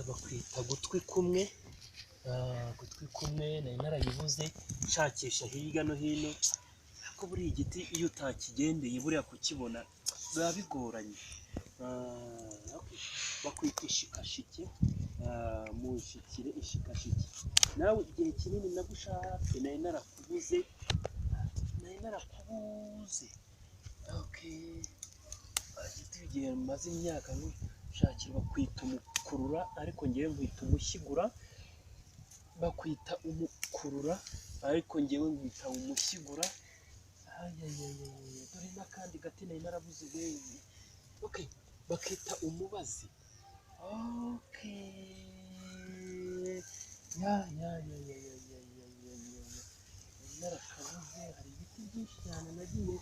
Bakwita gutwi kumwe. Gutwi kumwe nari narayibuze, nshakisha hirya no hino, ariko buriya igiti iyo utakigendeye buriya kukibona biba bigoranye. Okay. Bakwita ishikashike. Munshikire ishikashike. Nawe igihe kinini nagushatse nari narakubuze, nari narakubuze. Okay. Igiti igihe maze imyaka nshakira, bakwita umukurura, ariko ngewe nkwita umushyigura. Bakwita umukurura, ariko ngewe nkwita umushyigura. Ayayayaya, dore n'akandi gati nari narabuze we. Okay, bakita umubazi. Okay, ya ya ya ya ya ya ya ya ya ya, nari narakabuze. Hari ibiti byinshi cyane nagiye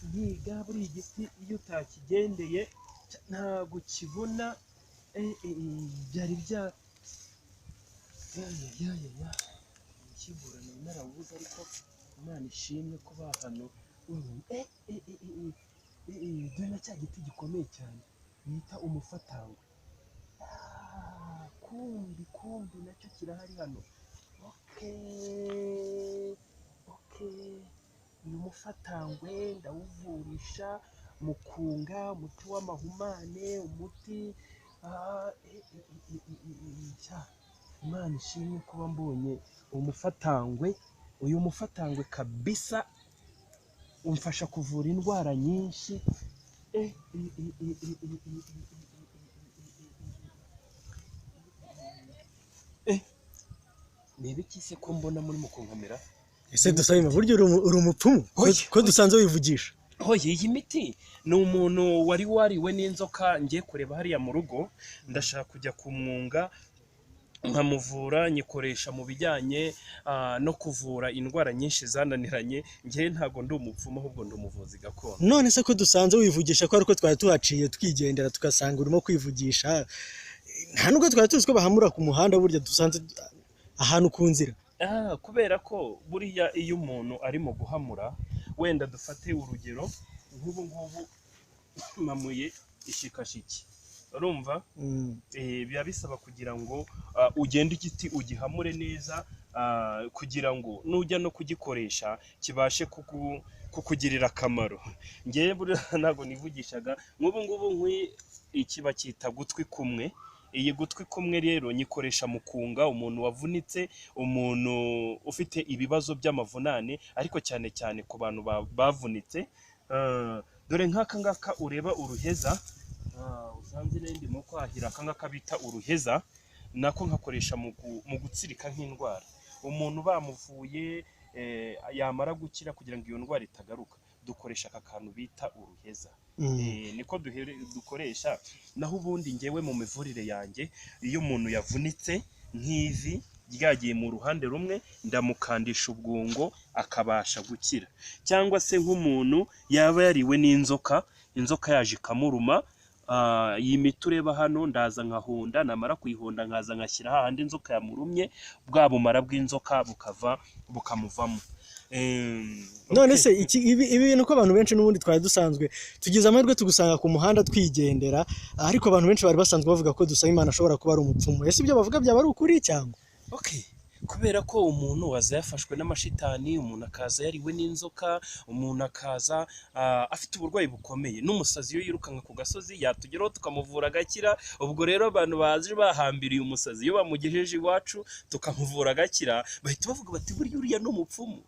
nkiga. Buriya igiti iyo utakigendeye ntabwo ukibona. Byari bya ya ya ya ya ya, umushyigura nari narabuze, ariko Imana ishimwe kuba hano. Dore na cya giti gikomeye cyane bita umufatangwe. Kumbi kumbi nacyo kirahari hano. Okay, uyu mufatangwe ndawuvurisha mukunga, umuti w'amahumane, umuti. Imana ishimwe kuba mbonye umufatangwe. Uyu mufatangwe kabisa umfasha kuvura indwara nyinshi. Ni ibiki se ko mbona muri mukunkamira? Ese Dusabima, burya uri umupfumu ko dusanzwe wivugisha? Hoye, iyi miti ni umuntu wari wariwe n'inzoka. Ngiye kureba hariya mu rugo, ndashaka kujya kumwunga nkamuvura. Nyikoresha mu bijyanye no kuvura indwara nyinshi zananiranye. Ngewe ntabwo ndi umupfumu, ahubwo ndi umuvuzi gakondo. None se ko dusanze wivugisha, ko ariko twari tuhaciye twigendera tugasanga urimo kwivugisha, nta nubwo twari tuzi ko bahamura ku muhanda, burya dusanze ahantu ku nzira? Kubera ko buriya iyo umuntu arimo guhamura, wenda dufate urugero nk'ubu ngubu mpamuye ishikashiki, urumva? Biba bisaba kugira ngo ugende igiti ugihamure neza, kugira ngo nujya no kugikoresha kibashe kukugirira akamaro. Ngewe buriya ntabwo nivugishaga. Nk'ubu ngubu iki bacyita gutwi kumwe. Iyi gutwi kumwe rero nyikoresha mu kunga umuntu wavunitse, umuntu ufite ibibazo by'amavunane, ariko cyane cyane ku bantu bavunitse. Dore nk'aka ngaka ureba uruheza, usanze nari ndimo kwahira aka ngaka bita uruheza, nako nkakoresha mu gutsirika nk'indwara. Umuntu bamuvuye, yamara gukira, kugira ngo iyo ndwara itagaruka, dukoresha aka kantu bita uruheza. Niko dukoresha. Naho ubundi ngewe mu mivurire yanjye, iyo umuntu yavunitse nk'ivi ryagiye mu ruhande rumwe, ndamukandisha ubwungo akabasha gukira, cyangwa se nk'umuntu yaba yariwe n'inzoka, inzoka yaje ikamuruma, iyi miti ureba hano ndaza nkahonda, namara kuyihonda nkaza nkashyira hahandi inzoka yamurumye, bwa bumara bw'inzoka bukava bukamuvamo. None se ibi bintu ko abantu benshi n'ubundi twari dusanzwe tugize amahirwe tugusanga ku muhanda twigendera, ariko abantu benshi bari basanzwe bavuga ko Dusabimana ashobora kuba ari umupfumu, ese ibyo bavuga byaba ari ukuri cyangwa? Okay. Kubera ko umuntu waza yafashwe n'amashitani, umuntu akaza yariwe n'inzoka, umuntu akaza afite uburwayi bukomeye, n'umusazi iyo yirukanka ku gasozi yatugeraho tukamuvura agakira. Ubwo rero abantu baje bahambiriye umusazi, iyo bamugejeje iwacu tukamuvura agakira, bahita bavuga bati burya uriya ni umupfumu.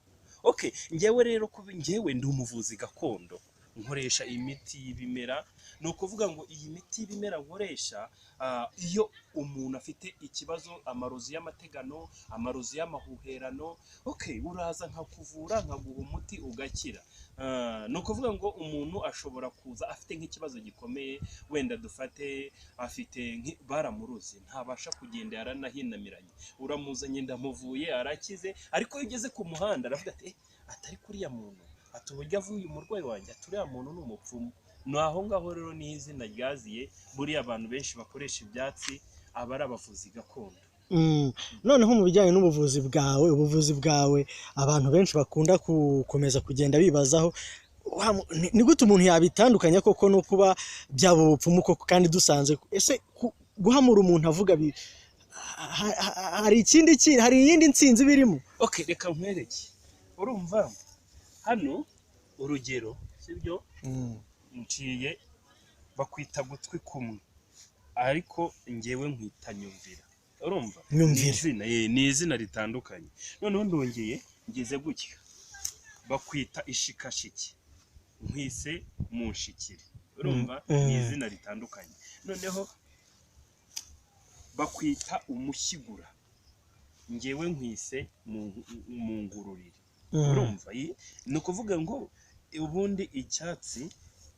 Okay, njyewe rero kuba njyewe ndi umuvuzi gakondo, nkoresha imiti y'ibimera. Ni ukuvuga ngo iyi miti y'ibimera nkoresha, iyo umuntu afite ikibazo, amarozi y'amategano, amarozi y'amahuherano, okay, uraza nkakuvura, nkaguha umuti ugakira. Ni ukuvuga ngo umuntu ashobora kuza afite nk'ikibazo gikomeye, wenda dufate afite baramuroze, ntabasha kugenda, yaranahinamiranye, uramuzanye ndamuvuye arakize, ariko iyo ugeze ku muhanda aravuga ati atari kuriya muntu, ati uburyo avuye umurwayi wanjye, ati uriya muntu ni umupfumu. Ni aho ngaho rero niho izina ryaziye. Buriya abantu benshi bakoresha ibyatsi aba ari abavuzi gakondo. Noneho mu bijyanye n'ubuvuzi bwawe, ubuvuzi bwawe abantu benshi bakunda gukomeza kugenda bibazaho, ni gute umuntu yabitandukanya koko no kuba byaba ubupfumu koko, kandi dusanze ese Guhamura umuntu avuga hari ikindi hari iyindi ntsinzi birimo. Okay, reka nkwereke. Urumva hano urugero, sibyo? Nciye bakwita gutwi kumwe, ariko njyewe nkwita nyumvira. Urumva? Nyumvira. Ni izina, ni izina ritandukanye. Noneho ndongeye ngeze gutya, bakwita ishikashiki, nkwise munshikire. Urumva? Ni izina ritandukanye. Noneho bakwita umushyigura, njyewe nkwise mungururire. Urumva? Ni ukuvuga ngo ubundi icyatsi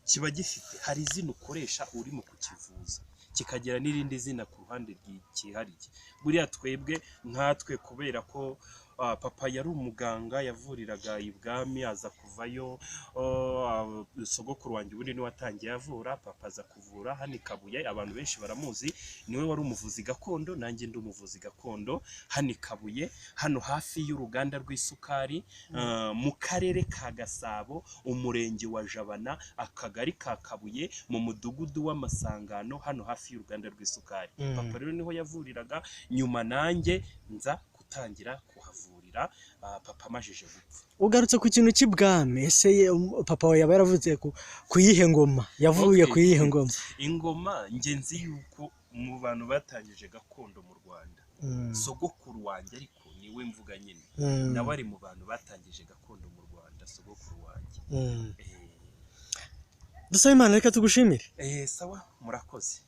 kiba gifite, hari izina ukoresha urimo kukivuza, kikagira n'irindi zina ku ruhande cyihariye. Buriya twebwe nkatwe, kubera ko papa yari umuganga, yavuriraga ibwami, aza kuvayo. Sogokuru wanjye ubundi niwe watangiye avura, papa aza kuvura hano i Kabuye, abantu benshi baramuzi, niwe wari umuvuzi gakondo, nanjye ndi umuvuzi gakondo hano i Kabuye, hano hafi y'uruganda rw'isukari, mu karere ka Gasabo, umurenge wa Jabana, akagari ka Kabuye, mu mudugudu w'Amasangano, hano hafi y'uruganda rw'isukari. Papa rero niho yavuriraga, nyuma nanjye nza gutangira kuhavurira, papa amajije gupfa. Ugarutse ku kintu cy'ibwami, ese papa wawe yaba yaravutse ku yihe ngoma? Yavuye ku yihe ngoma? Ingoma, njye nzi yuko mu bantu batangije gakondo mu Rwanda, sogokuru wanjye, ariko niwe mvuga nyine, nawe ari mu bantu batangije gakondo mu Rwanda, sogokuru wanjye. Dusabe Imana, reka tugushimire. Sawa, murakoze.